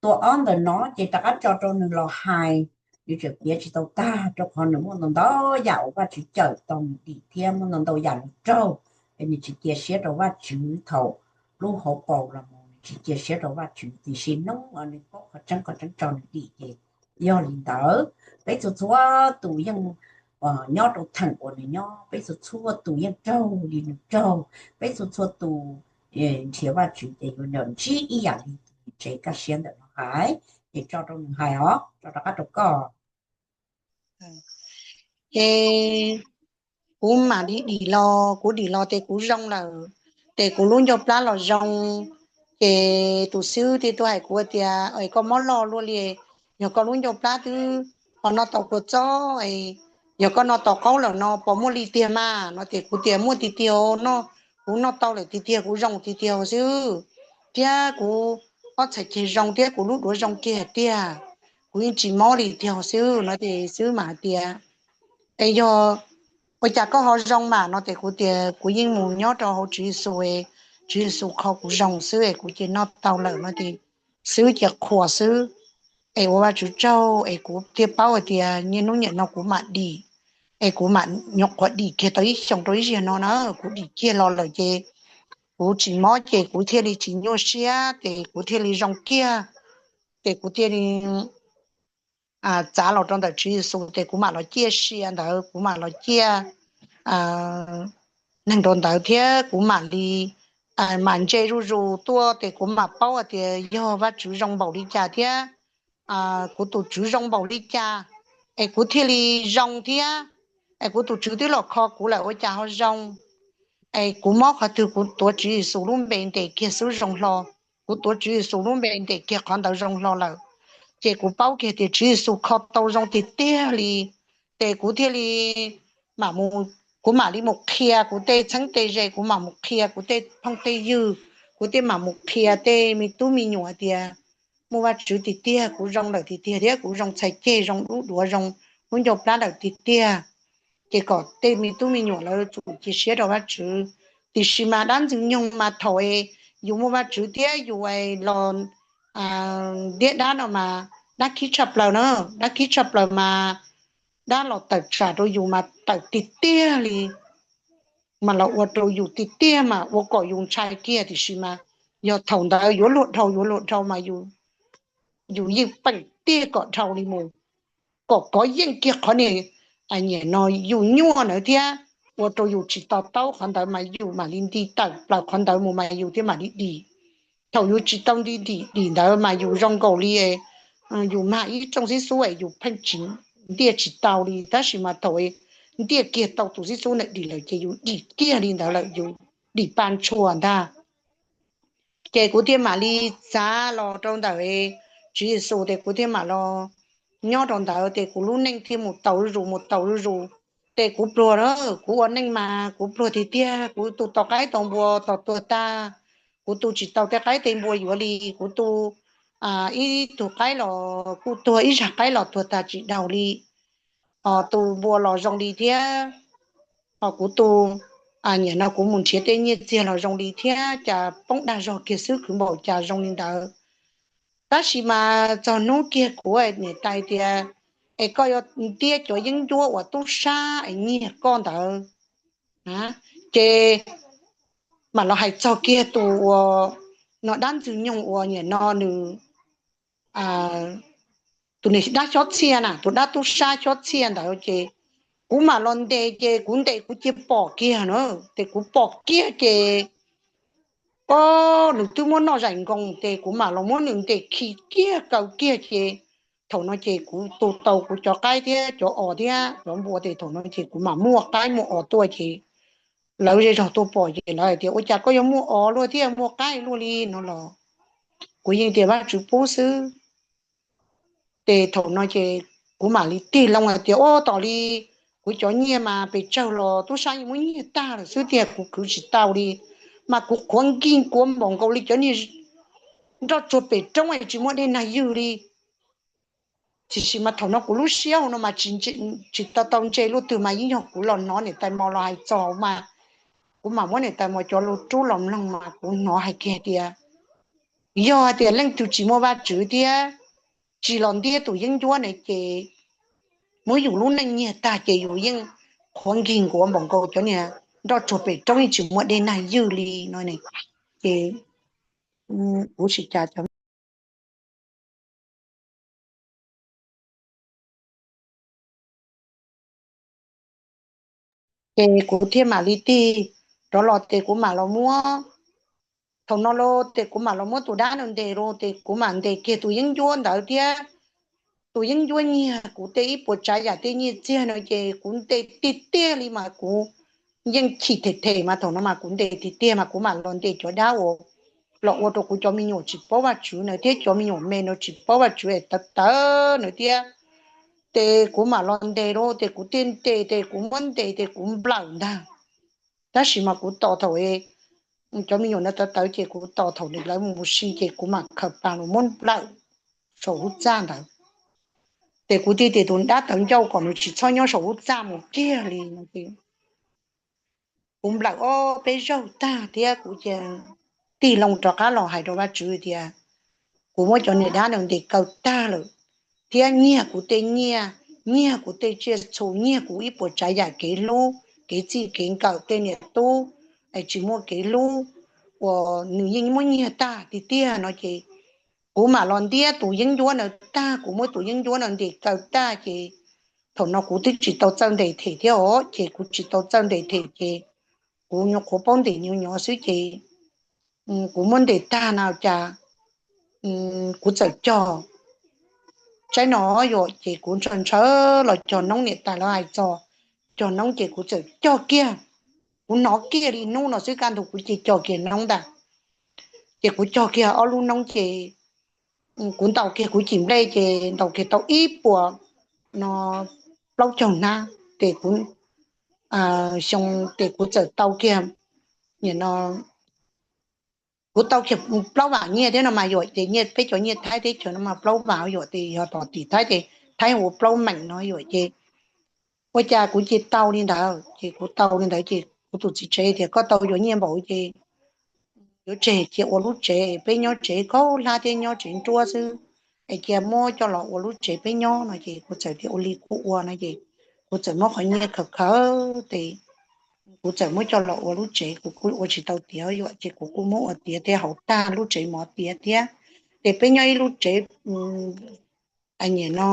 tua ob ntawm no ces rov qab tso rau nws los hais, nws tseem piav tsis tau tag rau qhov nws muaj ntau ntau yam uas Vajtswv cawm tau nws dim thiab muaj ntau ntau yam nws raug, es nws tsis cia siab rau Vajtswv thaum lub hauv paus los mus nws tsis cia siab rau Vajtswv, tiam sis hnub uas nws paub qhov tseeb qhov tseeb tso nws dim ces yog li ntawd. Peb txhua txhua tus yeej nyob rau theem uas nws nyob, peb txhua txhua tus yeej raug li nws raug, peb txhua txhua tus nrhiav Vajtswv ces yuav ntsib ib yam li tus niam tsev kaj siab ntawm no hais. Ces tso rau nws hais os, tso rov qab rau koj. Es kuv mam li dim los, kuv dim los ces kuv zoo lawm, ces kuv lub ncauj plab los zoo. Ces tus xib hwb thiaj tuaj hais kuv tias, es koj mob loj luaj li, yog koj lub ncauj plab twb ho noj tau kua txob, yog koj noj tau qaub lawm no puas muaj li tiag mas no? Ces kuv tias muaj tiag tiag, kuv noj tau lawm tiag tiag, kuv zoo tiag tiag xwb, thiab kuv ob txhais ceg zoo thiab kuv lub duav zoo kiag tiag, kuv yeej tsis mob li tiag xwb no. Ces xib hwb mam hais tias, es yog ua cas koj ho zoo mas no? Ces kuv tias kuv yeej mus nyob rau hauv Tswv Yexus, Tswv Yexus kho kuv zoo xwb es kuv cia noj tau lawm no. Ces xib hwb cia qhuas xwb. Es ua Vajtswv tsaug es kuv thiaj paub hais tias niaj hnub niaj no kuv mam dim, es kuv mam nyuam qhuav dim kiag tau ib xyoos rau ib zaug no na, kuv dim kiag los lawm ces kuv tsis mob ces kuv thiaj li tsis nyuaj siab ces kuv thiaj li zoo kiag. Ces kuv thiaj li txav los rau ntawm Tswv Yexus ces kuv mam los ciaj sia ntawd, kuv mam los ciaj neeg rau ntawd thiab kuv mam li mam ntse zuj zus tuaj ces kuv mam paub hais tias yog Vajtswv zoo npaum li cas thiab kuv tus Tswv zoo npaum li cas, es kuv thiaj li zoo thiab. Es kuv tus Tswv twb los kho kuv lawm ua cas ho zoo? Es kuv mob qhov twg kuv tuav Tswv Yexus lub npe ntes kiag xwb zoo hlo, kuv tuav Tswv Yexus lub npe ntes kiag qhov ntawd zoo hlo lawm. Ces kuv paub kiag tias Tswv Yexus kho tau zoo tiag tiag li. Ces kuv thiaj li mam mus, kuv mam li mus qhia kuv tej txheeb tej ze, kuv mam mus qhia kuv tej phooj tej ywg, kuv thiaj mam mus qhia tej me tub me nyuam hais tias muaj Vajtswv tiag tiag, kuv zoo lawm tiag tiag thiab kuv zoo txhais ceg, zoo dub duav, zoo lub ncauj plab lawm tiag tiag. Ces kom tej me tub me nyuam lawv tsum cia siab rau Vajtswv. Tiam sis mas dab ntxwg nyoog mas thaum yus muaj Vajtswv thiab yus los ntiab dab no mas dab khib tshaj plaws na, dab khib tshaj plaws mas dab los tawm tsam rau yus mas tawm tiag tiag li, mas los ua rau yus tiag tiag mas ua kom yus ntshai kiag. Tiam sis mas yog thaum ntawd yuav luag dhau yuav luag dhau mas yus yeej peem tiag kom dhau li mus, kom kov yeej kiag qhov niag nyiam no yus nyuaj ntawd thiab, ua rau yus tsis to taub qhov ntawd mas yus mam li nti tawm plaws qhov ntawd mus mas yus thiaj mam li dim. Thaum yus tsis tau nti dim dim ntawd mas yus zoo nkaus li yus mag ib rooj xib xub es yus pheej tsis ntiaj tsis tau li, tab sis mas thaum ntiaj kiag tau tus xib xub ntawd dim lawm ces yus dim kiag li ntawd lawm, yus dim pa ntshua ntag. Ces kuv thiaj mam li txav los rau ntawm Tswv Yexus ces kuv thiaj mam los nyob rau ntawd ces kuv lub neej thiaj mus taus zuj zus mus taus zuj zus. Ces kuv pluag na, kuv ua neej mas kuv pluag tiag tiag, kuv tu tau qaib tau npua tau tuag tag, kuv tu tsis tau tej qaib tej npua yuav li, kuv tu ib tug qaib los kuj tuag, ib zag qaib los tuag tag tsis daug li, tu npua los zoo li thiab, kuv tu, nim no kuv mus nrhiav tej nyiaj txiag los zoo li thiab, cas poob dag zog kiag xwb, khwv npaum cas zoo li ntawd. Tab sis mas txog hnub kiag kuv niam tais tias, es koj yuav ntiab cov yeeb ncuab uas tub sab es nyiag koj ntawd. Ces mam los hais txog kiag tus uas no dab ntxwg nyoog uas nim no nws, tus niag dab xyob txhiaj na, tus dab tub sab xyob txhiaj ntawd ces kuv mam los ntes ces kuv ntes kuv cia pom kiag na, ces kuv pom kiag ces o, nws twb muab noj zaim nkoos ces kuv mam los muab nws ntes khi kiag kaw kiag ces thaum no ces kuv tu tau kuv cov qaib thiab cov os thiab cov npua ces thaum no ces kuv mam muaj qaib muaj os tuaj ces lawv zej zog tuaj pom ces lawv hais tias ua cas koj yuav muaj os luaj thiab muaj qaib luaj li no los kuv yeej tias Vajtswv pub xwb. Ces thaum no ces kuv mam li tig loo hais tias ua tom li kuv cov nyiaj mas pes tsawg los tub sab yeej muab nyiag tag lawm xwb tiag, kuv khwv tsis tau li, mas kuv qhuav nkig kuav npaum nkaus li cov niag nroj tsuag pem roob es tsis muaj dej nag ywg li. Tiam sis mas thaum no kuv lub siab hauv no mas tsis tau tau ntse luaj twg mas yeej yog kuv los hnov niam tais mos los hais txog mas kuv mam muab niam tais mos cov lus rub los mloog mas kuv hnov hais kiag tias Yog hais tias leej twg tsis muaj Vajtswv thiab tsis los ntiab tus yeeb ncuab na ces muab yus lub neej nyiag tag ces yus yeej qhuav nkig nkuav npaum nkaus cov niag nroj tsuag pem roob yeej tsis muaj dej nag ywj li no. Ces kuv sim cas cov ces kuv thiaj mam li tig rov los ces kuv mam los muab, thaum no los ces kuv mam los muab tus dab no ntes los ces kuv mam ntes kiag tus yeeb ncuab ntawd thiab. Tus yeeb ncuab nyiag kuv tej ib puas tsav yam tej nyiaj txiag no ces kuv ntes tiag tiag li mas kuv yeej chim them them mas thaum no mas kuv ntes tiag tiag mas kuv mam los ntes cov dab uas los ua rau kuv cov me nyuam tsis paub Vajtswv na thiab cov me nyuam me no tsis paub Vajtswv es tawv tawv na thiab. Ces kuv mam los ntes los ces kuv thiaj ntes ces kuv muab ntes ces kuv nplawm ntag. Tab sis mas kuv tos thaum cov me nyuam no tawv tawv ces kuv tos thaum lawv mus si ces kuv mam khaws pas los muab nplawm saum lub txaj ntawd. Ces kuv thiaj tias tus dab tawv ncauj kom nws tsis txhob nyob saum lub txaj mus kiag li no ces kuv nplawm ob peb zaug tag thiab kuv cia tig loo rov qab los hais rau Vajtswv tias kuv muab cov niag dab no ntes kaw tag lawm thiab nyiag kuv tej nyiaj, nyiag kuv tej tsiaj txhu, nyiag kuv ib puas tsav yam kev hlub kev txij kev nkawm tej niam tub tsis muaj kev hlub uas nws yeej muab nyiag tag tiag tiag no ces kuv mam los ntiab tus yeeb ncuab no tag, kuv muab tus yeeb ncuab no ntes kaw tag ces thaum no kuv twb tsis tau txawj ntes them thiab os ces kuv tsis tau txawj ntes them ces kuv nyuam qhuav paub ntes nyuam nyuav xwb ces kuv muab ntes tag na cas kuv txawm cog tsaib no yuam ces kuv ntshaw ntshaw los cog noob niam tais lawv hais txog cog noob ces kuv txawm cog kiag. Kuv hnov kiag li hnub no xwb kaj ntug kuv cia cog kiag noob ntag. Ces kuv cog kiag ob lub noob ces kuv ntaus kiag kuv cim nplej ces ntaus kiag tau ib puas no plaub caug hnab ces kuv xyoo ces kuv txawm tau kiag no kuv tau kiag plaub vam nyiaj thiab no mas yuam ces nyiaj peb cov nyiaj Thaib teb chaws no mas plaub vam yuam ces yog tom tim Thaib ces Thaib ua plaub meem no yuam ces ua cas kuv cia tau li ntawd ces kuv tau li ntawd ces kuv tus txiv tsev tias koj tau yuav nyiaj npaum ces yuav tseg cia ua lub tsev peb nyob tsev khaub hlab thiab nyob tsev nruab xwb es cia muab coj los ua lub tsev peb nyob no ces kuv txawm tias ua li kuv ua no ces kuv txawm muab qhov nyiaj khaws khaws ces kuv txawm muab coj los ua lub tsev kuv kuj ua tsis tau tiav yuam ces kuv kuj muab ua tiav thiab hauv tag lub tsev mov tiav thiab ces peb nyob ib lub tsev nyiam no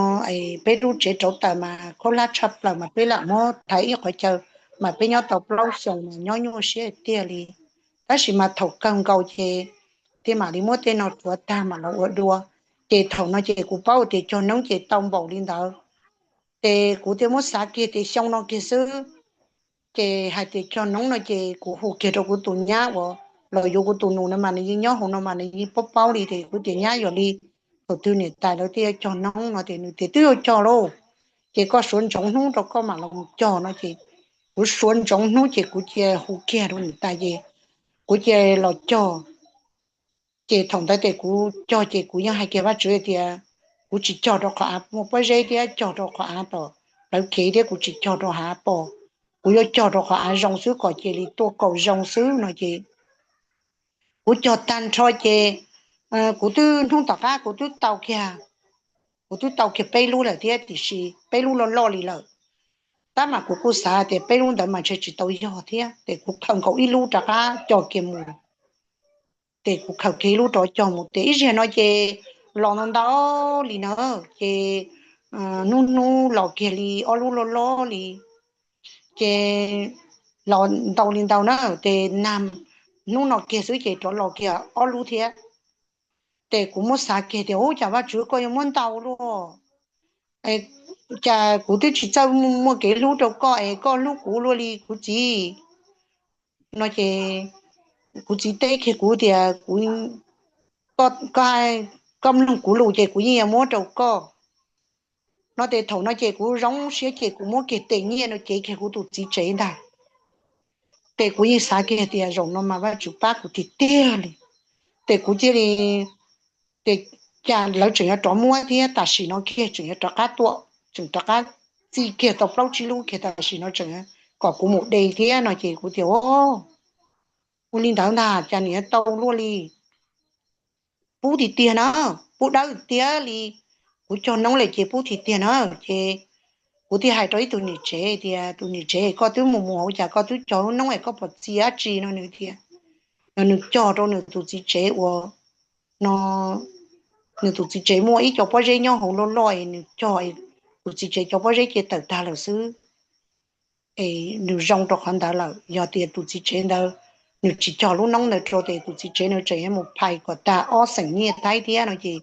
peb lub tsev rauv taws mas khaub hlab tshaj plaws mas peb lam muab thaiv ib qhov chaw mas peb nyob tau plaub xyoos mas nyob nyuaj siab tiag li. Tab sis mas thaum kawg nkaus ces thiaj mam li muab tej no rhuav tag mam los ua dua. Ces thaum no ces kuv paub tias cog noob ces tau npaum li ntawd ces kuv thiaj muab xav kiag tias xyoo no kiag xwb ces hais tias cog noob no ces kuv hu kiag rau kuv tus nyab uas los yuav kuv tus nus no mas nws yeej nyob hauv no mas nws yeej paub paub li ces kuv tias nyab yog li thaum twg niam tais lawv thiaj cog noob no tias nws tias twb yuav cog lauj ces koj suav ntsoov hnub rau koj mam los cog no ces kuv suav ntsoov hnub ces kuv cia hu kiag rau niam tais ces kuv cia los cog. Ces thaum ntawd ces kuv cog ces kuv yeej hais kiag Vajtswv tias kuv tsis cog rau qhov av muaj pob zeb thiab cog rau qhov av tom plawv kev thiab kuv tsis cog rau hav pos, kuv yuav cog rau qhov av zoo xwb kom cia li tuaj kaum zoo xwb no ces kuv cog tag nrho ces kuv twb hnub tom qab kuv twb tau kiag, kuv twb tau kiag peb lub lawm thiab tiam sis peb lub loj loj li lawm. Tab mas kuv kuj xav tias peb lub ntawd mas ntshe tsis tau yog thiab ces kuv khaws nkaus ib lub rov qab cog kiag mus ces kuv khaws kiag ib lub rov cog mus ces ib zaug no ces los ntau ntau li na ces hnub hnub los kiag li ob lub loj loj li ces los ntau li ntau na ces nag hnub no kiag xwb ces rov los kiag ob lub thiab. Ces kuv muab xav kiag tias ub cas Vajtswv koj yuav muab ntau luaj, cas kuv twb tsis txawj muaj kev hlub rau koj es koj hlub kuv luaj li kuv txiv no ces kuv txiv teb kiag kuv tias kuv, koj mloog kuv lus ces kuv yeej yuav muab rau koj no ces thaum no ces kuv zoo siab ces kuv muab kiag tes nyiaj no cev kiag kuv tus txiv tsev ntag. Ces kuv yeej xav kiag tias zaum no mas Vajtswv pab kuv tiag tiag li. Ces kuv thiaj li, ces cas lawv tseem yuav rov muab thiab tam sim no kiag tseem yuav rov qab tuaj, tseem rov qab txij kiag tau plaub tsib lub kiag tam sim no tseem kom kuv mus de thiab no ces kuv tias ua li ntawd ntag cas nws yuav tau luaj li. tiag tiag na, pub dawb tiag li. Kuv cog noob lawm ces pub tiag tiag na. Ces kuv thiaj hais rau ib tug niam tsev tias, tus niam tsev, koj twb mus mus hauv cas koj twb cog lub noob es koj pom txi dab tsi no? Nws tias, nws cog rau nws tus txiv tsev uas no, nws tus txiv tsev muaj ib co pob zeb nyob hauv loj loj es nws cog, tus txiv tsev cov pob zeb ces tawm tag lawm xwb. Es nws zoo rau qhov ntawd lawm, yog tias tus txiv tsev ntawd nws tsis cog lub noob ntawd rau ces tus txiv tsev nws tseem yuav mus phais kom tag ob xeem nyiaj thaib thiab no ces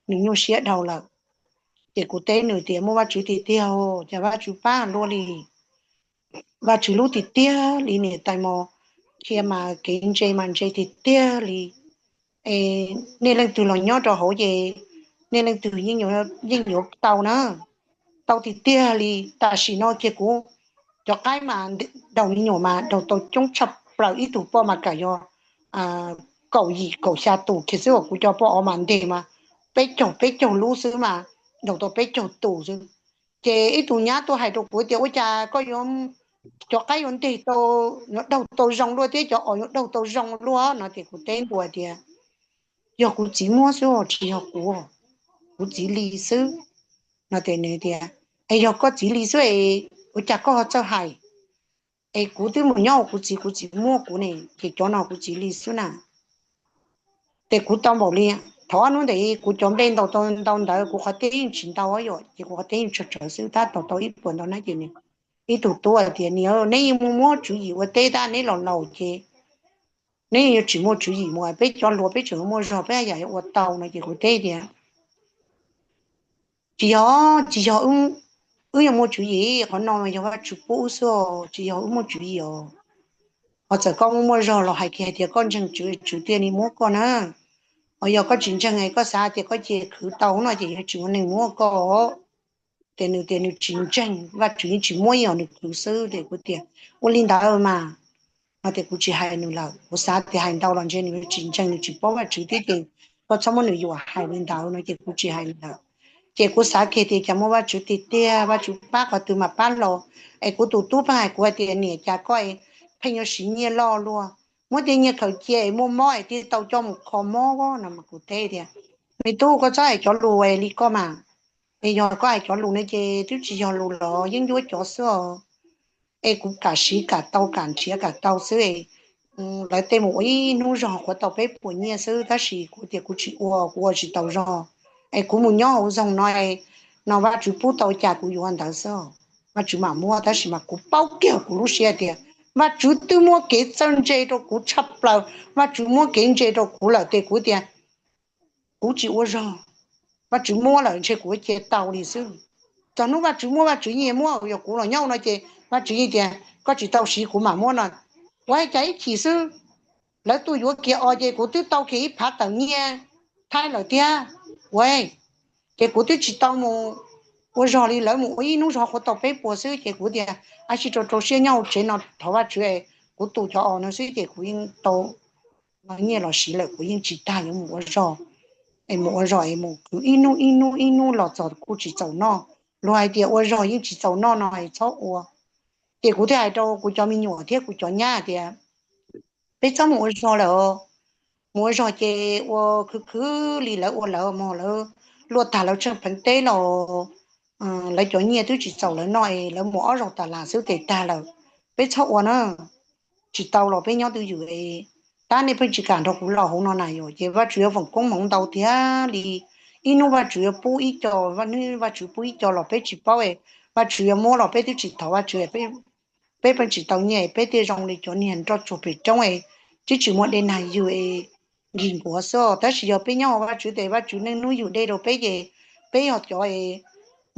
nws nyuaj siab dhau lawm. Ces kuv teb nws tias muaj Vajtswv tiag tiag, cas Vajtswv pab luaj li. Vajtswv lub tiag tiag li niam tais mos, qhia mas kev ntse mas ntse tiag tiag li. Es nej leej twg los nyob rau hauv ces nej leej twg yeej yuav tau na, tau tiag tiag li. Tam sim no kiag kuv cov qaib mas daug me nyuam mas daug tau coob tshaj plaws, ib tug poj mas kam yog kaum yim kaum xya tus kiag xwb, uas kuv cov poj os mas nteg mas peb caug peb caug lub xwb mas daug tau peb caug tus xwb. Ces ib tug nyab tuaj hais rau kuv tias ua cas koj yuav, cov qaib yuav nteg tau, yuav daug tau zoo luaj thiab cov os yuav daug tau zoo luaj no ces kuv teb ntua tias yog kuv txiv muab xwb, tsis yog kuv, kuv txiv li xwb no ces nws tias es yog koj txiv li xwb es ua cas koj ho txawj hais? Es kuv twb mus nyob hauv kuv txiv, kuv txiv muab kuv ne, ces cov no kuv txiv li xwb na. Ces kuv tau npaum li, thaum ob hnub ntawd kuv cov nplej ntaus tau ntau ntawd, kuv qhov tiaj yeej tsis ntau yom, ces kuv qhov tiaj yeej tsawg tsawg xwb, tab tom tau ib puas ntau hnab ces nws, ib tug tub hais tias niam, neb yeej muaj muab tswv yim ua teb tab, neb los laus ces neb yuav tsis muaj tswv yim mus, peb cov hluas peb tseem muaj zog peb yam yuav ua tau no ces kuv teb tias tsis yog, tsis yog, wb yeej muaj tswv yim, qhov no yog Vajtswv pub wb xwb, tsis yog wb muaj tswv yim os. Ho txawm koj muaj muaj zog los hais kiag hais tias koj ntseeg tswv, tswv thiaj li muab koj na. Ho yog koj tsis ntseeg es koj xav tias koj cia khwv tau no ces yuav tsis muaj neeg muab koj. Ces nws tias nws tsis ntseeg, Vajtswv yeej tsis muab, yog nws khwv xwb. Ces kuv tias ua li ntawd mas, no ces kuv tsis hais nws lawm, kuv xav tias hais ntau los ntshe nws tsis ntseeg, nws tsis paub Vajtswv thiab ces koj txhob muab nws yuam, hais li ntawd no ces kuv tsis hais nws lawm. Ces kuv xav kiag tias cas muaj Vajtswv tiag tiag, Vajtswv pab qhov twg mas pab los. Es kuv tus tub pheej hais kuv hais tias niam, cas koj pheej yuav siv nyiaj loj luaj, muab tej nyiaj khaws cia es muaj mob es thiaj tau coj mus kho mob no mas kuv teb tias me tub, koj txhob hais cov lus li koj mas. Es yog koj hais cov lus no ces twb tsis yog lus los yeeb ncuab cov xwb os. Es kuv kam siv kam tau, kam nrhiav kam tau xwb. Lawv tej mus ua ib hnub zog qhuav tau peb puas nyiaj xwb, tab sis kuv tias kuv tsis ua, kuv ua tsis tau zog. Es kuv mus nyob hauv zog no, no Vajtswv pub tau cas kuv yuav ntawd xwb. Vajtswv mam muab, tab sis mas kuv paub kiag kuv lub siab tias Vajtswv twb muab kev txawj ntse rau kuv tshaj plaws, Vajtswv muab kev ntse rau kuv lawm ces kuv tias kuv tsis ua zog, Vajtswv muab lawm ntshe kuv cia tau li xwb. Txog hnub Vajtswv muab, Vajtswv yeej muab, yog kuv los nyob no ces Vajtswv yeej tias koj tsis tau siv kuv mam muab no. Ua cas ib chim xwb lawv tuaj yuav kiag os ces kuv twb tau kiag ib phav tawm nyiaj thaib lawm thiab. Ua ces kuv twb tsis tau mus ua zog li, lawv mus ua ib hnub zog qhuav tau peb puas xwb ces kuv tias ab, sib rau rau siab nyob hauv tsev no thov Vajtswv, kuv tu cov os no xwb ces kuv yeej tau nyiaj los siv lawm, kuv yeej tsis tas yuav mus ua zog. Es mus ua zog es mus kwv ib hnub ib hnub ib hnub los txog kuj tsis txaus noj. Luag hais tias ua zog yeej tsis txaus noj no es txhob ua. Ces kuv thiaj hais rau kuv cov me nyuam thiab kuv cov nyab tias peb txhob mus ua zog lawm. Mus ua zog ces ua khwv khwv li lawv ua lawv mog, lawv luaj tag lawv tsheej pheev teb los lawv cov nyiaj twb tsis txaus lawv noj es lawv mus ob zaug tas las xwb ces tag lawm. Peb txhob ua na, tsis tau los peb nyob twj ywm. Tab nej pheej tsis kam nrog kuv los hauv no na yom, ces Vajtswv yuav foom koob hmoov ntau tiag li. Ib hnub Vajtswv yuav pub ib co, hnub Vajtswv pub ib co los peb tsis paub, Vajtswv yuav muab los peb twb tsis thov Vajtswv, peb pheej tsis tau nyiaj, peb thiaj zoo li cov niag nroj tsuag pem roob es twb tsis muaj dej nag ywg es nkig nkuav xwb. Tab sis yog peb nyob hauv Vajtswv tes Vajtswv neej hnub yug dej rau peb ces peb yog cov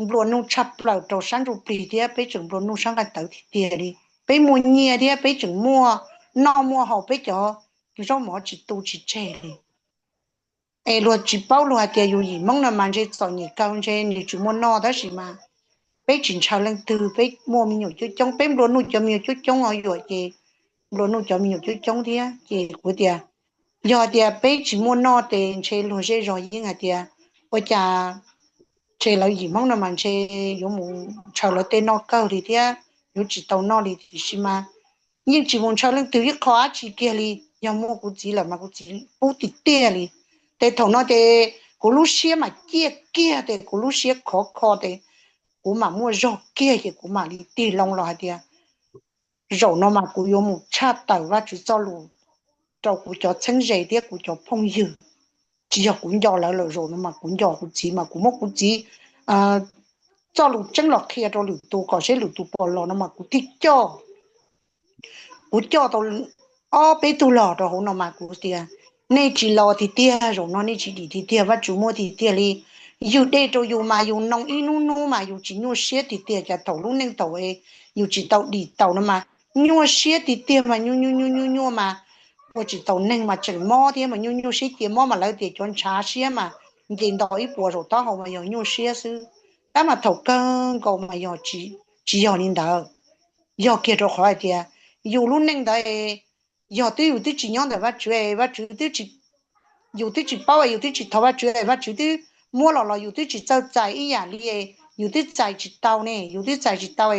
nplua nuj tshaj plaws rau sab ntsuj plig thiab peb tseem nplua nuj sab nqaij tawv tiag tiag li. Peb muaj nyiaj thiab peb tseem muaj noj muaj haus, peb cov zaub mov tsis tu tsis tseg li. Es luag tsis paub, luag hais tias yus yim Hmoob no mas ntshe txom nyem kawg, ntshe nws tsis muaj noj, tab sis mas peb tsis ntshaw leej twg, peb muaj me nyuam coob coob, peb nplua nuj cov me nyuam coob coob os yom, ces nplua nuj cov me nyuam coob coob thiab. Ces kuv tias yog tias peb tsis muaj noj ces ntshe luag zej zog yeej hais tias ua cas ntshe lawv yim Hmoob no mas ntshe yuav mus ntshaw lawv tej noj kawg li thiab, yuav tsis tau noj li. Tiam sis mas yeej tsis mus ntshaw leej twg ib qho dab tsi kiag li. Yog muaj kuv txiv lawm mas kuv txiv pub tiag tiag li, Ces thaum no ces kuv lub siab mas ciaj kiag, ces kuv lub siab khov kho, ces kuv mam muaj zog kiag ces kuv mam li tig loo los hais tias, zaum no mas kuv yuav mus tshaj tawm Vajtswv txoj lus rau kuv cov txheeb ze thiab kuv cov phooj ywg. Tsis yog kuv nco lawv lawm, zaum no mas kuv nco kuv txiv mas kuv muab kuv txiv txoj lus tseeb los qhia rau lwm tus kom seb lwm tus puas los no mas kuv thiaj coj. Kuv coj tau ob peb tug los rau hauv no mas kuv tias, nej tsis los tiag tiag, zaum no nej tsis dim tiag tiag, Vajtswv muaj tiag tiag li. Ywg dej rau yus mas yus noo ib hnub hnub mas yus tsis nyuaj siab tiag tiag, cas thaum lub neej thaum yus tsis tau dim taus no mas nyuaj siab tiag tiag mas nyuaj nyuaj nyuaj nyuaj nyuaj mas ua tsis taus neeg mas tseem mob thiab mas nyuaj nyuaj siab cia mob mas lawv tias cov ntshav siab mas nce nto ib puas saum taub hau mas yog nyuaj siab xwb. Tab mas thaum kawg nkaus mas yog tsis yog li ntawd. Yog kiag rau qhov hais tias yus lub neej ntawd yog twb yus twb tsis nyob ntawm Vajtswv, Vajtswv twb tsis, yus twb tsis paub, yus twb tsis thov Vajtswv, Vajtswv twb muab los los yus twb tsis txawj txais ib yam li, yus twb txais tsis tau ne, yus twb txais tsis tau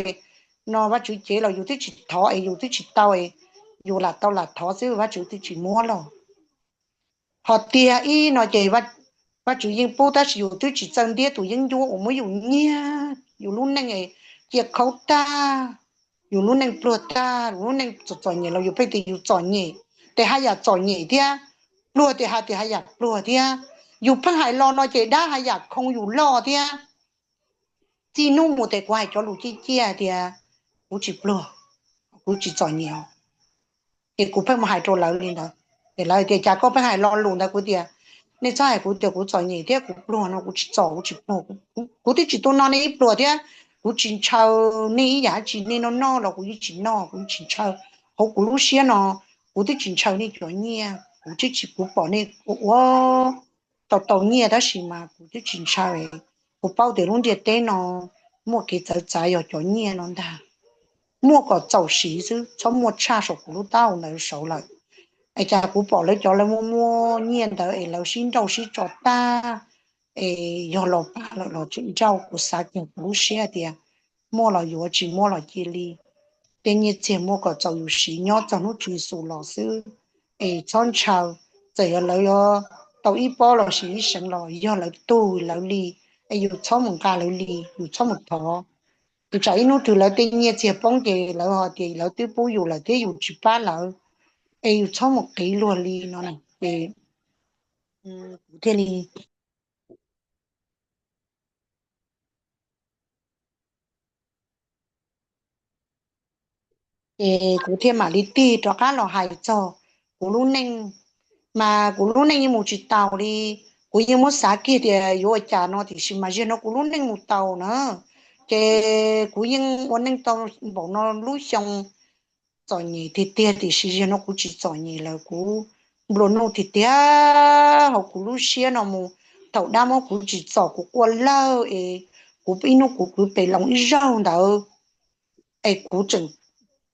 no Vajtswv cev los yus twb tsis thov es yus twb tsis tau, yus lam tau lam thov xwb Vajtswv twb tsis muab los. Ho tiag ib no ces Vajtswv yeej pub tab sis yus twb tsis txawj ntiab tus yeeb ncuab uas muab yus nyiag, yus lub neej cia khaub tag, yus lub neej pluag tag, yus lub neej txom txom nyem los yus pheej tias yus txom nyem, ces haj yam txom nyem thiab, pluag ces haj tias haj yam pluag thiab. Yus pheej hais los no ces dab haj yam khoo yus loj thiab. Txij hnub mus ces kuv hais cov lus ciaj ciaj tias kuv tsis pluag, kuv tsis txom nyem, ces kuv pheej mus hais rau lawv li ntawd. Ces lawv tias cas koj pheej hais lo lus ntawd, kuv tias nej txhob hais kuv tias kuv txom nyem thiab kuv pluag no, kuv tsis txom kuv tsis pluag, kuv twb tsis tu no nej ib pluag thiab, kuv tsis ntshaw nej ib yam dab tsi, nej noj noj los kuv yeej tsis noj, kuv tsis ntshaw. Hauv kuv lub siab no kuv twb tsis ntshaw nej cov nyiaj, kuv twb tsis, kuv pom nej ua tau tau nyiaj tab sis mas kuv twb tsis ntshaw. Kuv paub tias lub ntiaj teb no muaj kev txawv txav yog cov nyiaj no ntag. Muaj kom txaus siv xwb, txhob muaj tshaj saum kuv lub taub hau ntawd saud lawm. Es cas kuv pom lawv cov lawv muaj muaj nyiaj ntawd es lawv sib nrauj sib tso tag, es yog los pag lawm los tseem nrauj, kuv xav kiag kuv lub siab tias muaj los yuav, tsis muaj los cia li. Tej nyiaj txiag muaj kom txaus yus siv nyob txog hnub Tswv Yexus los xwb, es txhob ntshaw. Txawm yog lawv yuav tau ib pob los sis ib seev los yog lawv tug lawv li, es yus txhob mus nqa lawv li, yus txhob mus thov. Yus tsam ib hnub twg lawv tej nyiaj txiag poob ces lawv ho tias lawv twb pub yus lawm thiab yus tsis pab lawv, es yus txhob mus qiv luag li no na. Ces kuv thiaj li Ces kuv thiaj mam li tig rov qab los hais txog kuv lub neej, mas kuv lub neej yeej mus tsis taus li. Kuv yeej muab xav kiag tias yuav ua cas no tiam sis mas ziag no kuv lub neej mus taus na, ces kuv yeej ua neej tau npaum no lub xyoo, txom nyem tiag tiag tiam sis ziag no kuv tsis txom nyem lawm, kuv nplua nuj tiag tiag hauv kuv lub siab no mus. Thaum dab muab kuv tsim txom kuv quaj lawj es kuv ib hnub kuv kwv pes loo ib zaug ntawd es kuv tseem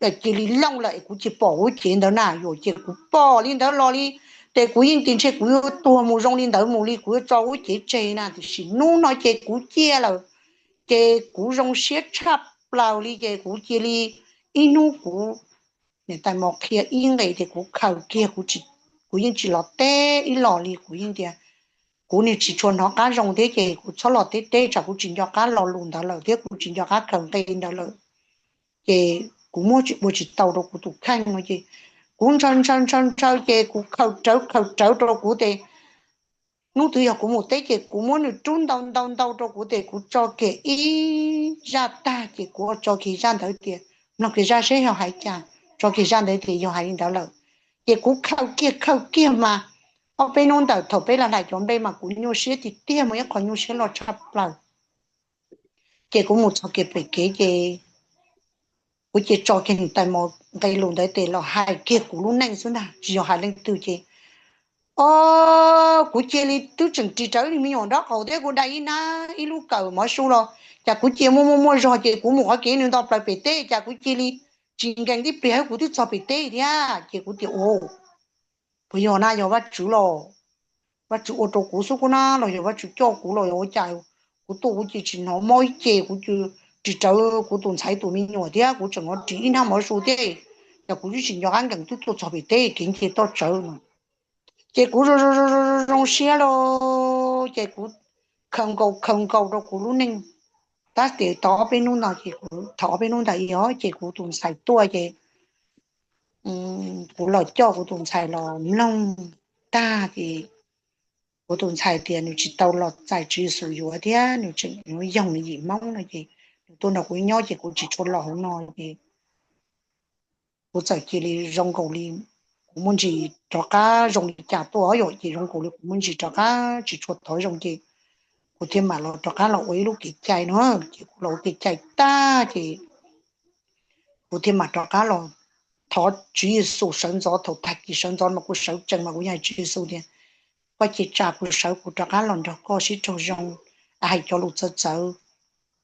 cia li looj lawm es kuv cia pom lub cev ntawd na, yuam ces kuv pom li ntawd los li, ces kuv yeej tias ntshe kuv yuav tuag mus zoo li ntawd mus li, kuv yuav tso lub cev tseg na, tiam sis hnub no ces kuv ciaj lawm, ces kuv zoo siab tshaj plaws li, ces kuv cia li ib hnub kuv niam tais mos qhia ib nqe ces kuv khaws kiag, kuv yeej tsis los teb ib los li, kuv yeej tias kuv niag tsis tshua hnov qab zoo thiab ces kuv txhob los teb teb tsam kuv tsis nco qab lo lus ntawd lawm thiab kuv tsis nco qab khaws nqe ntawd lawm. Ces kuv muab tsis ua tsis tau rau kuv tus kheej no ces kuv ntshaw ntshaw ntshaw ntshaw ces kuv khaws rawv khaws rawv rau kuv ces hnub twg yog kuv mus teb ces kuv muab nws rub ntau ntau ntau rau kuv ces kuv tso kiag ib zaj tag ces kuv tso kiag zaj ntawd tias, mloog kiag zaj seb yog hais cas, tso kiag zaj ntawd tias yog hais li ntawd lawm. Ces kuv khaws kiag khaws kiag mas ob peb hnub ntawm thaum peb lam hlais cov npe mas kuv nyuaj siab tiag tiag mas ib qho nyuaj siab loj tshaj plaws. Ces kuv mus txog kiag pem kev ces kuv cia tso kiag niam tais mos nqe lus ntawd tes los hais kiag kuv lub neej xwb ntag, tsis yog hais leej twg ces o, kuv cia li twb tseem ris rawv ib me nyuam nraub qaum thiab kuv dai ib hnab ib lub kawm mov su los cas kuv cia muaj muaj muaj zog ces kuv mus qhov kev nws nto plaws pem teb cas kuv cia li tsis nkees tib pliag kuv twb txog pem teb thiab ces kuv tias u, puas yog na, yog Vajtswv los, Vajtswv ua rau kuv xwb kuv na los yog Vajtswv coj kuv los yog ua cas, kuv tuaj kuv cia tsis hnov mob ib ce, kuv cia ris rawv kuv tus ntxhais tus me nyuam thiab kuv tseem ris ib hnab mov su thiab, cas kuv twb tsis nco qab nkees twb tuaj txog pem teb kev nce toj tsawv no. Ces kuv zoo zoo zoo zoo siab lauj, ces kuv khaws nkaus khaws nkaus rau kuv lub neej. Tab sis tau ob peb hnub no ces kuv, thaum ob peb hnub ntawd os, ces kuv tus ntxhais tuaj ces kuv los coj kuv tus ntxhais los mloog tag ces kuv tus ntxhais tias nws tsis tau los txais Tswv Yexus yuav thiab nws tseem yuav yoog nws yim Hmoob no ces nws tuaj nrog kuv nyob ces kuv tsis tshua los hauv no ces kuv txawm cia li zoo nkaus li kuv muaj ntsis rov qab zoo li cas tuaj yom, ces zoo nkaus li kuv muaj ntsis rov qab tsis tshua thov zoo ces kuv thiaj mam los rov qab los ua ib lub kev cai no. Ces kuv los ua kev cai tag ces kuv thiaj mam rov qab los thov Tswv Yexus sawv ntxov. Thaum tag kis sawv ntxov mas kuv sawv tsees mas kuv yog hais Tswv Yexus tias, koj cia li tsa kuv sawv kuv rov qab los nrog koj sib raug zoo, hais cov lus txawv txawv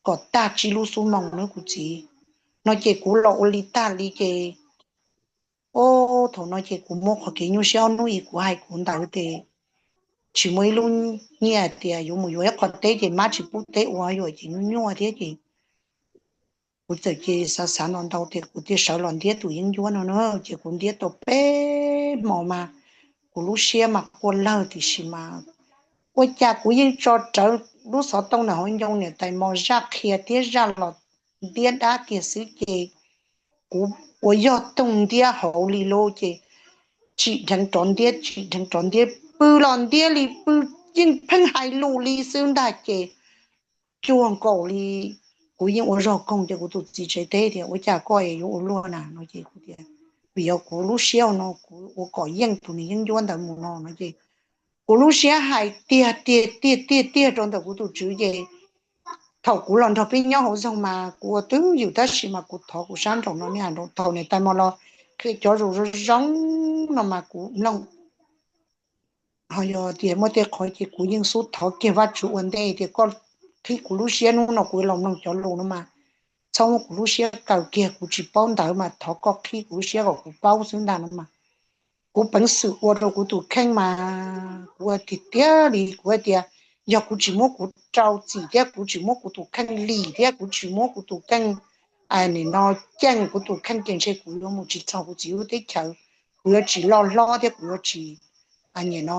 kom tag tsib lub xub moos nawb kuv txiv. No ces kuv los ua li tag li ces, o, thaum no ces kuv muab qhov kev nyuaj siab ob hnub ib kuv hais kuv ntawd ces tsis muaj ib lub nyiaj tias yuav mus yuav ib qho teb ces mab tsis pub teb ua yuam ces nyuaj nyuaj thiab ces kuv txawm cia li xav xav ntau ntau tias kuv thiaj sawv los ntiab tus yeeb ncuab no na. Ces kuv ntiab tau peb hmo mas kuv lub siab mas quaj lawg tiam sis mas ua cas kuv yeej tso rawv lub xov tooj ntawm hauv ncoo niam tais mos zaj qhia thiab zaj los ntiab dab kiag xwb ces kuv ua yog toog ntiab hauv li lauj ces tsim dheev rov ntiab tsim dheev rov ntiab pw los ntiab li pw yeej pheej hais lus li xwb ntag ces cuag nkaus li kuv yeej ua zog koog ces kuv tus txiv tsev teb tias ua cas koj es yuav ua luaj na no ces kuv tias vim yog kuv lub siab no kuv ua kom yeej tus niag yeeb ncuab ntawd mus no no ces kuv lub siab hais tiag tiag tiag tiag tiag rau ntawm kuv tus tswv ces thaum kuv los nrog peb nyob hauv zog mas kuv ua twj ywm tab sis mas kuv thov kuv sab nraum no ne, thaum niam tais mos los qhia cov lus zoo zoo no mas kuv mloog ho yog tias muaj tej qhov ces kuv yeej xub thov kiag Vajtswv ua ntej tias koj qhib kuv lub siab hnub no kuv los mloog cov lus no mas txhob muab kuv lub siab kaw kiag, kuv tsis paub ntawv mas thov koj qhib kuv lub siab kom kuv paub xwb ntag no mas kuv peev xwm ua rau kuv tus kheej mas kuv ua tiag tiag li kuv hais tias yog kuv tsis muab kuv rau txim thiab kuv tsis muab kuv tus kheej lim thiab kuv tsis muab kuv tus kheej nim no ceej kuv tus kheej ces ntshe kuv yuav mus tsis txog kuv txiv lub teb chaws, kuv yuav tsis loj hlob thiab kuv yuav tsis nim no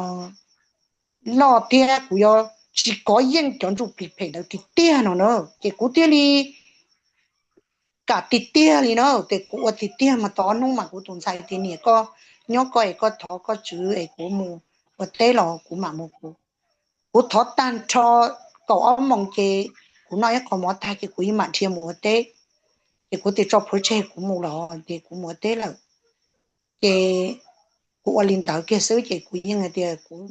loj thiab kuv yuav tsis kov yeej cov ntsuj plig phem ntawd tiag tiag no na. Ces kuv thiaj li kam tiag tiag li na, ces kuv ua tiag tiag mas tau ob hnub mas kuv tus ntxhais tias niam koj nyob koj es koj thov koj tswv es kuv mus ua teb los kuv mam mus kuv. Kuv thov tag nrho kaum ob moos ces kuv noj ib qho mov tag ces kuv yeej mam dhia mus ua teb. Ces kuv tias tso plhuav tseg kuv mus los ces kuv mus ua teb lawm. Ces kuv ua li ntawd kiag xwb ces kuv yeej hais tias kuv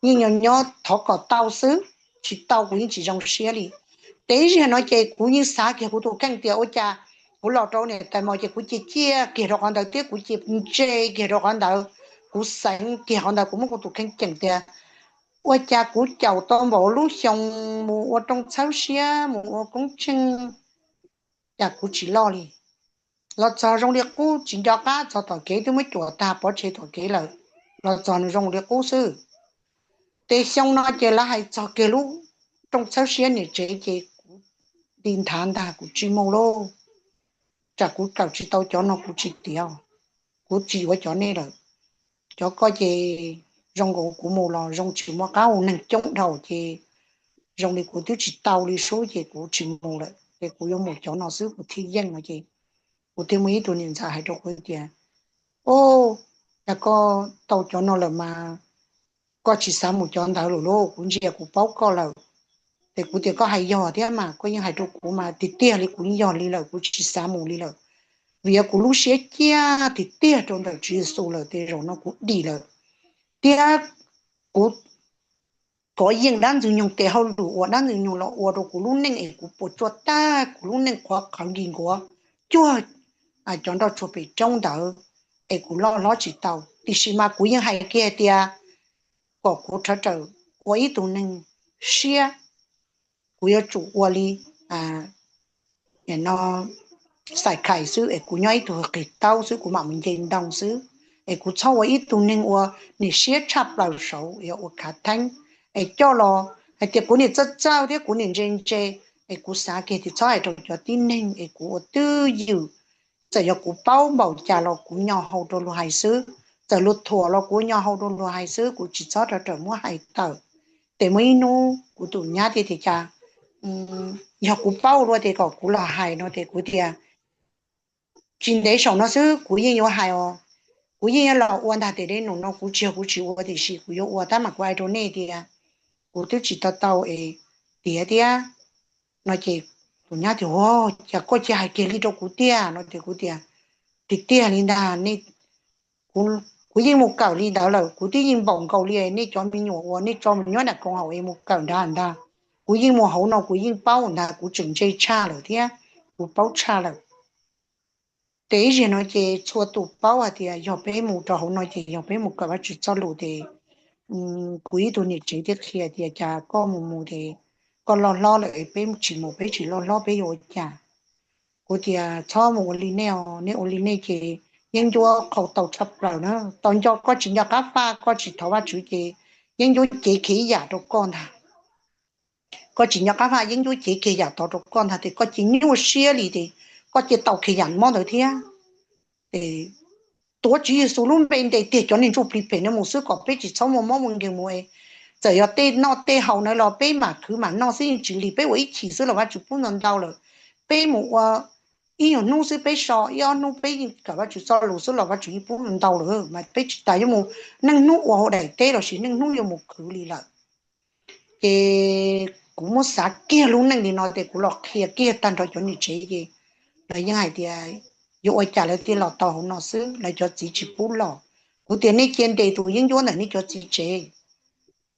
yeej nyob nyob thov kom tau xwb, tsis tau kuv yeej tsis zoo siab li. Ces ib zaug no ces kuv yeej xav kiag kuv tus kheej tias ua cas kuv los rau niam tais mos ces kuv cia ciaj kiag rau qhov ntawd thiab kuv cia ntse kiag rau qhov ntawd, kuv xeev kiag qhov ntawd kuv muab kuv tus kheej ceem tias ua cas kuv caum tau npaum lub xyoo mus ua rooj txhawb siab mus ua koob tsheej cas kuv tsis loj li. Los txog zoo li qub tsis nco qab txog tom kev twb muab cuam tag pov tseg tom kev lawm, los txog nws zoo li qub xwb. Ces xyoo no ces lawv hais txog kiag lub rooj txhawb siab niam tsev ces kuv nti nthav ntag kuv tsis mus lauj, tsam kuv kawm tsis tau cov no kuv tsis tiav, kuv tsis yuav cov nej lawm. Cov koj ces zoo nkaus kuv mus los zoo tsis muaj qab hau neeg coob dhau ces zoo li kuv twb tsis tau li sub ces kuv tsis mus lawm ces kuv yuav mus cov no xwb kuv thiaj yeej no ces kuv thiaj muaj ib tug niam ntxawm hais rau kuv tias, o, cas koj tau cov no lawm mas koj tsis xav mus cov ntawd lawm lauj, kuv ntsia kuv paub koj lawm. Ces kuv tias koj hais yog thiab mas koj yeej hais rau kuv mas tiag tiag li kuv yeej yog li lawm kuv tsis xav mus li lawm. Vim yog kuv lub siab ciaj tiag tiag rau ntawm Tswv Yexus lawm ces zaum no kuv dim lawm. Thiab kuv kov yeej dab ntxwg nyoog tes hauj lwm uas dab ntxwg nyoog los ua rau kuv lub neej es kuv puas tsuaj tag kuv lub neej qhuav qhawv nkig nkuav cuag cov nroj tsuag pem roob ntawd es kuv loj hlob tsis tau. Tiam sis mas kuv yeej hais kiag tias kom kuv rhawv rawm ua ib tug neeg siab, kuv yuav tsum ua li no xais khais xwb es kuv nyob ib tug qis taub xwb kuv mam mus nce ntoo xwb, es kuv txhob ua ib tug neeg ua niam siab tshaj plaws saud yog ua khav theeb es coj los hais tias kuv niam txawj txawj thiab kuv niam ntse ntse. Es kuv xav kiag tias txhob hais rau cov tib neeg es kuv ua twj ywm, txawm yog kuv paub npaum cas los kuv nyo hau rau luag hais xwb. txawm luag thuam los kuv nyo hau rau luag hais xwb, kuv tsis txhob rov rawm muab hais tawm. Ces muaj ib hnub kuv tus nyab tias, tias cas, yog kuv paub ua luaj ces kom kuv los hais no ces kuv tias, tsis ntev saum no xwb kuv yeej yuav hais os. Kuv yeej yuav los ua ntag, tes dej num no kuv tsis yog kuv tsis ua, tiam sis kuv yuav ua tab mas kuv hais rau nej tias kuv twb tsis tau tau es tiav thiab no ces tus nyab tias, Ua cas koj cia hais kiag li rau kuv tiag? No ces kuv tias, Tiag tiag li ntag, kuv yeej mus kawm li ntawd lawm, kuv twb yeej npaum nkaus li nej cov me nyuam uas nej tso mus nyob nram koom haum es mus kawm nrad ntag. Kuv yeej mus hauv no kuv yeej paub ntag, kuv tseem ntse tshaj lawm thiab, kuv paub tshaj lawm. Ces ib zaug no ces txhua tus paub hais tias yog peb mus rau hauv no ces yog peb mus kawm Vajtswv txoj lus ces kuv ib tug niam tsev thiaj qhia tias, Cas koj mus mus ces koj loj hlob lawm, peb tsis mus peb tsis loj hlob peb yuav ua cas? Kuv tias, Txhob mus ua li nej os, nej ua li nej ces yeeb ncuab qhau tau tshaj plaws na. Tau nco koj tsis nco qab faj, koj tsis thov Vajtswv ces yeeb ncuab cev kiag ib yam rau koj ntag. Koj tsis nco qab faj, yeeb ncuab cev kiag yam tod rau koj ntag, ces koj cia nyuaj siab li ces koj cia tau kiag yam mob ntawd thiab. Ces tuav Tswv Yexus lub npe ntes tiag cov niag ntsuj plig phem no mus xwb kom peb tsis txhob muaj mob muaj nkeeg mus. Txawm yog tej noj tej haus na los peb mam khwv mam noj xwb yeej tsis lig, peb ua ib chim xwb los Vajtswv pub ntau ntau lawm. Peb mus ua ib nyuag hnub xwb peb so ib ob hnub peb yeej kawm Vajtswv txoj lus xwb los Vajtswv yeej pub ntau lawm, mas peb tsis tas yuav mus neej hnub ua hauv daim teb los sis neej hnub yuav mus khwv li lawm. Ces kuv muab xav kiag lub neej li no ces kuv los qhia kiag tag nrho cov niam tsev ces lawv yeej hais tias yuav ua cas lawv thiaj los tau hauv no xwb, lawv cov txiv tsis pub los. Kuv tias nej cia ntes tus yeeb ncuab ntawm nej cov txiv tsev.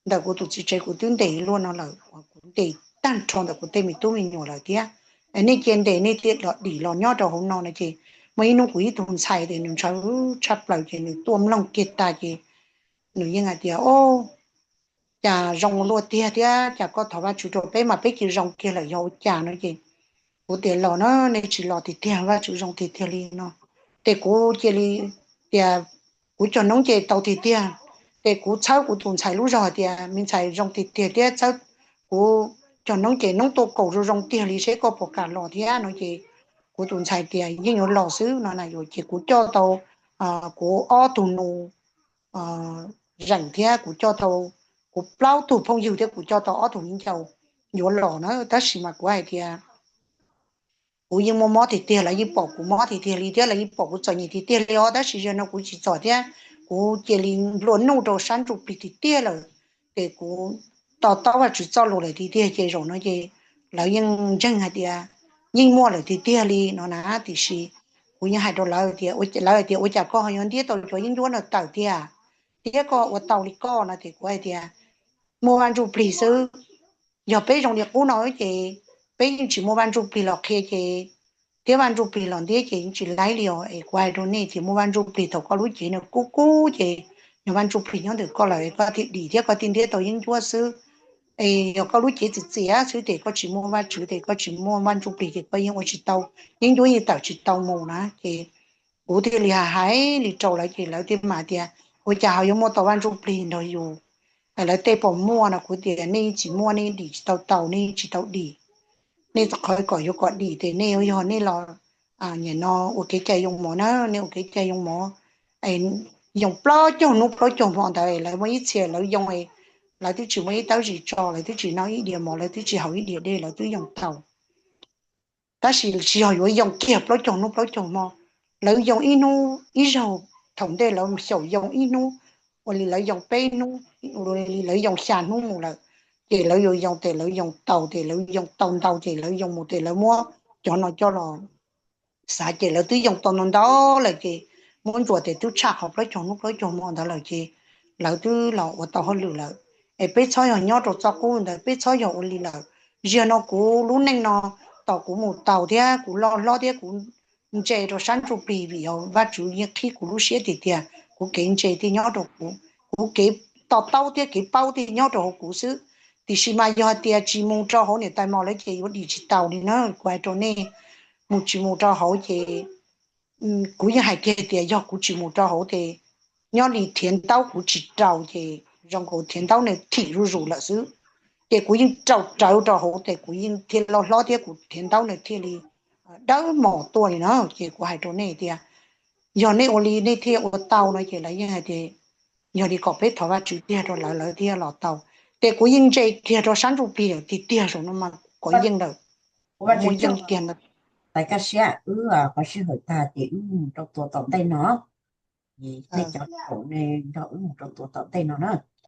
Ntawm kuv tus txiv tsev kuv twb ntes luaj no lawm, kuv ntes tag nrho ntawm kuv tej me tub me nyuam lawm thiab. Nej cia ntes nej thiaj los dim los nyob rau hauv no no ces muaj ib hnub kuv ib tug ntxhais ces nws ntshaw tshaj plaws ces nws tuaj mloog kiag tas ces nws yeej hais tias, O, cas zoo luaj tiag thiab, cas koj thov Vajtswv rau peb mas peb cia zoo kiag lawm yog ua cas no ces kuv tias, Los na, nej tsis los tiag tiag, Vajtswv zoo tiag tiag li no. Ces kuv cia li tias, Kuv cog noob ces tau tiag tiag. Ces kuv txhawb kuv tus ntxhais lub zog hais tias, Me ntxhais, zoo tiag tiag thiab, txhawb kuv cog noob ces noob tuaj kaus zoo zoo tiag li, seb koj puas kam los thiab no ces kuv tus ntxhais tias yeej yuav los xwb no na. Ces kuv coj tau kuv ob tug nus zeem thiab kuv coj tau kuv plaub tug phooj ywg thiab kuv coj tau ob tug viv ncaus yuav los na, tab sis mas kuv hais tias kuv yeej muaj mob tiag tiag, lawv yeej pom kuv mob tiag tiag li thiab lawv yeej pom kuv txom nyem tiag tiag li os, tab sis zaum no kuv tsis txom thiab kuv cia li nplua nuj rau sab ntsuj plig tiag tiag lawm. Ces kuv to taub Vajtswv txoj lus lawm tiag tiag ces zaum no ces lawv yeej ntseeg hais tias yeej muaj lawm tiag tiag li no na. Tiam sis kuv yeej hais rau lawv tias, lawv hais tias, Ua cas koj ho yuav ntiab tau cov yeeb ncuab no tawm tiag, thiab koj ua tau li koj no? Ces kuv hais tias, Muaj Vaj Ntsuj Plig xwb. Yog peb zoo li qub no ces peb yeej tsis muaj Vaj Ntsuj Plig los qhia ces, thiab Vaj Ntsuj Plig los ntiab ces yeej tsis laib li os. Es kuv hais rau nej tias muaj Vaj Ntsuj Plig, thaum koj lub cev no kub kub ces yog Vaj Ntsuj Plig nyob ntawm koj lawm koj thiaj dim thiab koj thiaj ntiab tau yeeb ncuab xwb. Es yog koj lub cev txias txias xwb ces koj tsis muaj Vajtswv ces koj tsis muaj Vaj Ntsuj Plig ces koj yeej ua tsis tau, yeeb ncuab yeej tawm tsis tau mus na. Ces kuv thiaj li hais hais li rau lawv ces lawv thiaj mam tias, Ua cas ho yuav muaj tau Vaj Ntsuj Plig nrog yus? Lawv tej pom muaj no kuv tias, Nej yeej tsis muaj, nej dim tsis tau taus, nej yeej tsis tau dim. Nej qhov kom yuav kom dim ces nej yuav yog nej los, nim no ua kev cai yoo mov na, nej ua kev cai yoo mov, yoo plaub caug hnub plaub caug hmo ntawd. Lawv muaj ib txhia lawv yoo, lawv twb tsis muaj ib tawb zis tso, lawv twb tsis noj ib diav mov, lawv twb tsis haus ib diav dej, lawv twb yoo tau. Tab sis tsis yog yuav yoo kiag plaub caug hnub plaub caug hmo, lawv yoo ib hnub ib zaug. Thaum ntej lawv xyaum yoo ib hnub, ua li lawv yoo peb hnub, ua li lawv yoo xya hnub mus lawm. Ces lawv yuav yoo ces lawv yoo tau, ces lawv yoo tau ntau ces lawv yoo mus ces lawv muab cov no coj los xav ces lawv twb yoo tau ntau ntau lawm ces muab ntsuas ces twb tshaj qhov plaub caug hnub plaub caug hmo ntawd lawm ces lawv twb los ua tau hauj lwm lawm. Es peb txhob yog nyob rau txoj qub ntawd, peb txhob yog ua li lawm. Ziag no kuv lub neej no, tom kuv mus taus thiab kuv loj hlob thiab kuv ntse rau sab ntsuj plig vim yog Vajtswv yeej qhib kuv lub siab tiag tiag, kuv kev ntse thiaj nyob rau kuv, kuv kev to taub thiab kev paub thiaj nyob rau hauv kuv xwb. Tiam sis mas yog hais tias tsis mus rau hauv niam tais mos lawv ces yuav dim tsis taus li na. Kuv hais rau nej, mus tsis mus rau hauv ces kuv yeej hais kiag tias yog kuv tsis mus rau hauv ces nyob li thiav ntaub kuv tsis raus ces zoo nkaus thiav ntaub nws thim zuj zus lawm xwb. Ces kuv yeej raus rawv rau hauv ces kuv yeej thiaj loj hlob thiab kuv thiav ntaub nws thiaj li dawb mos tuaj li na. Ces kuv hais rau nej tias yog nej ua li nej thiaj ua tau no ces lawv yeej hais tias yog li kom peb thov Vajtswv tiag rau lawv, lawv thiaj los tau. Ces kuv yeej ntse kiag rau sab ntsuj plig tiag tiag saum no mas kuv yeej ntawm, muaj yeej kiag ntawd. Tais Kaj Siab, wb qhov sij hawm tag ces wb mus rau tua tom ntej no. Nej cov kaum ne nrog wb mus rau tua tom ntej no na.